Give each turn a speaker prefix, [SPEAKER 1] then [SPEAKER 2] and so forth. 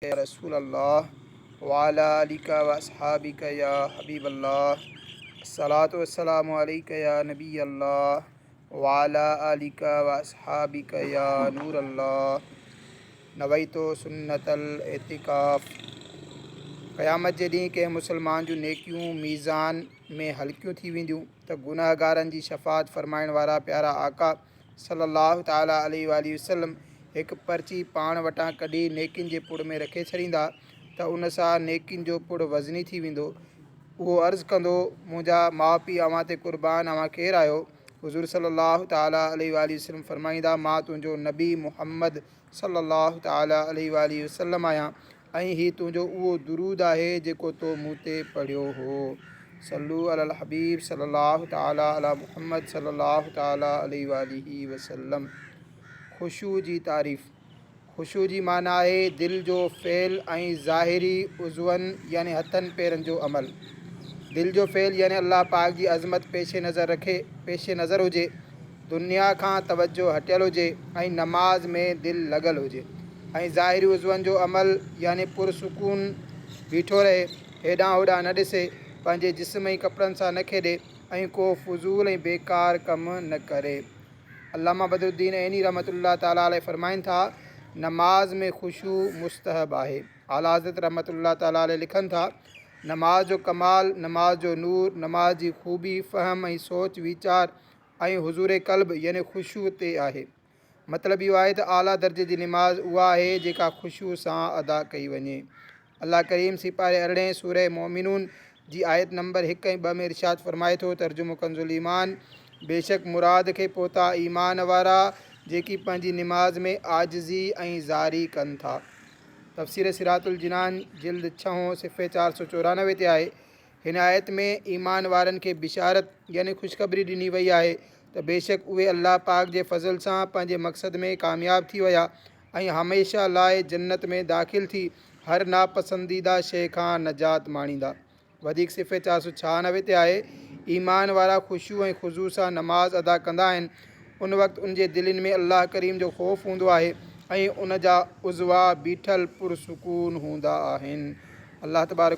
[SPEAKER 1] يا رسول الله وعلي آلک واصحابک يا حبيب الله الصلوة والسلام عليک يا نبي الله وعلي آلک واصحابک يا نور الله نويت سنة الاعتڪاف قيامت جي ڏينهن ڪنهن مسلمان جون نيڪيون ميزان ۾ هلڪيون ٿي وينديون ته گنهگارن جي شفاعت فرمائڻ وارا پيارا آقا صلّي اللّٰه تعالٰي عليه واٰله وسلّم هڪ پرچي پاڻ وٽان ڪڍي نيڪين جي پڙ ۾ رکي ڇڏيندا ته ان سان نيڪين جو پڙ وزني ٿي ويندو. اهو عرض ڪندو، منهنجا ماء پيء اوهان تي قربان اوهان ڪير آهيو؟ حضور صلّي اللّٰه تعالٰي عليه واٰله وسلّم فرمائيندا، مان تنهنجو نبي محمّد صلّي اللّٰه تعالٰي عليه واٰله وسلّم آهيان ۽ هي تنهنجو اهو درود آهي جيڪو تو مون تي پڙهيو هو. صلو علي الحبيب صلي الله تعالٰي علي محمد صلي الله تعالٰي عليه واٰله وسلم. خشوع جي تعريف، خشوع جي معنيٰ آهي دل جو فعل ۽ ظاهري عضون يعني هٿن پيرن جو عمل. دل جو فعل يعني الله پاڪ جي عظمت پيش نظر رکي پيش نظر هجي. دنيا کان توجه هٽيل هجي ۽ نماز ۾ دل لڳل هجي ۽ ظاهري عضون جو عمل يعني پرسڪون بيٺو رهي، هيڏانهن هوڏانهن نه ڏسي، پنهنجي جسم ۽ ڪپڙن سان نه کيڏي ۽ ڪو فضول ۽ بيڪار ڪم نه ڪري. علامه بدرالدين عيني رحمة الله تعالٰي عليه فرمائن ٿا، نماز ۾ خشوع مستحب آهي. اعليٰ حضرت رحمة الله تعالٰي عليه لکن ٿا، نماز جو ڪمال، نماز جو نور، نماز جي خوبي، فهم ۽ سوچ ويچار ۽ حضور قلب يعني خشوع تي آهي. مطلب اهو آهي ته اعليٰ درجي جي نماز اها آهي جيڪا خشوع سان ادا ڪئي وڃي. الله ڪريم سيپاري ارڙهين سورة مؤمنون جي آيت نمبر هڪ ۽ ٻه ۾ ارشاد فرمائي ٿو، ترجمو ڪنزالايمان، بيشڪ مراد کي پهتا ايمان وارا جيڪي پنهنجي نماز ۾ عاجزي ۽ زاري ڪن ٿا. تفسير صراط الجنان جلد ڇهون صفحي 494 تي آهي. هن آيت ۾ ايمان وارن کي بشارت يعني خوشخبري ڏني وئي آهي ته بيشڪ اهي الله پاڪ جي فضل سان پنهنجي مقصد ۾ ڪامياب ٿي ويا ۽ هميشه لاء جنت ۾ داخل ٿي هر ناپسنديده شيء کان نجات ماڻيندا. وڌيڪ صفحي 496 تي آهي، ايمان وارا خشوع ۽ خضوع سان نماز ادا ڪندا آهن، ان وقت ان جي دلين ۾ الله ڪريم جو خوف هوندو آهي ۽ ان جا عضوا بيٺل پرسڪون هوندا آهن. الله تبارڪ.